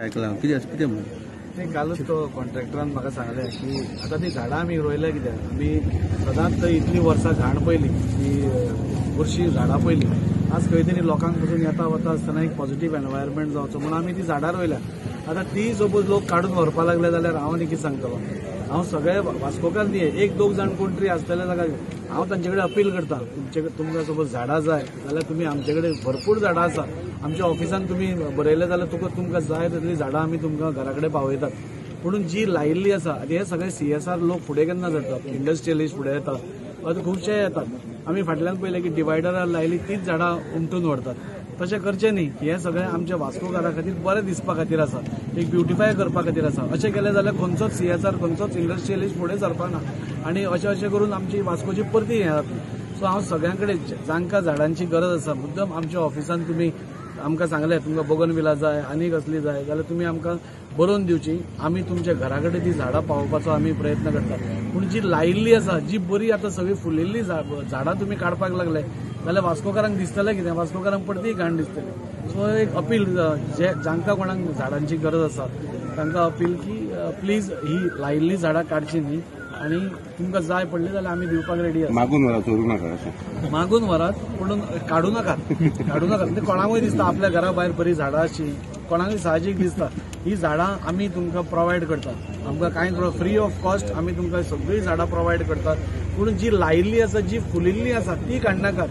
आयकलां कितें कितें म्हणून? नाही, कालच तो कॉन्ट्रॅक्टरान म्हाका सांगलें की आतां ती झाडां आमी रोयल्या कित्याक, आमी सदांच थंय इतलीं वर्सां घाण पयली, ती बुरशीं झाडां पयली, आज खंय तरी लोकांक पसून येता वता आसतना एक पॉझिटिव्ह एनवायरमेंट जावचो म्हणून आमी ती झाडां रोयल्या. आतां ती सपोज लोक काडून व्हरपाक लागले जाल्यार हांव आनी कितें सांगतलो. हांव सगळे वास्कोकार न्ही, एक दोग जाण कोण तरी आसतले जाका हांव तांचे कडेन अपील करता, तुमकां सपोज झाडां जाय जाल्यार तुमी आमचे कडेन भरपूर झाडां आसा, आमच्या ऑफिसान तुमी बरयलें जाल्यार तुमकां जाय तितलीं झाडां आमी तुमकां घरा कडेन पावयतात. पूण जी लायिल्ली आसा, आतां हे सगळे CSR लोक फुडें केन्ना सरतात, इंडस्ट्रियलिस्ट फुडें येतात, आतां खुबशे येतात. आमी फाटल्यान पळयलें की डिवायडरार लायली तीच झाडां उमटून व्हरतात. तशें करचें न्ही. हें सगळें आमच्या वास्कोकारा खातीर बरें दिसपा खातीर आसा, एक ब्युटिफाय करपा खातीर आसा. अशें केलें जाल्यार खंयचोच CSR, खंयचोच इंडस्ट्रियलिस्ट फुडें सरपाक ना आनी अशें अशें करून आमची वास्कोची परती हें जातली. सो हांव सगळ्यां कडेन जांकां झाडांची गरज आसा, मुद्दम आमच्या ऑफिसान तुमी आमकां सांगलें तुमकां बोगनविला जाय आनी कसली जाय जाल्यार तुमी आमकां बरोवन दिवची, आमी तुमच्या घरा कडेन ती झाडां पावोवपाचो आमी प्रयत्न करतात. पूण जी लायिल्ली आसा, जी बरी आतां सगळी फुलिल्ली झाडां तुमी काडपाक लागले जाल्यार वास्कोकारांक दिसतलें कितें, वास्कोकारांक परती घाण दिसतली. सो एक अपील, जे जांकां कोणाक झाडांची गरज आसा तांकां अपील की प्लीज ही लायिल्ली झाडां काडची न्ही आनी तुमकां जाय पडली जाल्यार आमी दिवपाक रेडी आसा. मागून व्हरात, चोरू नाका. अशें मागून व्हरात, पूण काडू नाकात, काडू नाकात. म्हणजे कोणाकूय दिसता आपल्या घरा भायर बरी झाडां आसची, कोणाकूय साहजीक दिसता. ही झाडां आमी तुमकां प्रोवायड करतात, आमकां कांय फ्री ऑफ कॉस्ट आमी तुमकां सगळीं झाडां प्रोवायड करतात. पूण जी लायिल्ली आसा, जी फुलिल्ली आसा ती काडनाकात.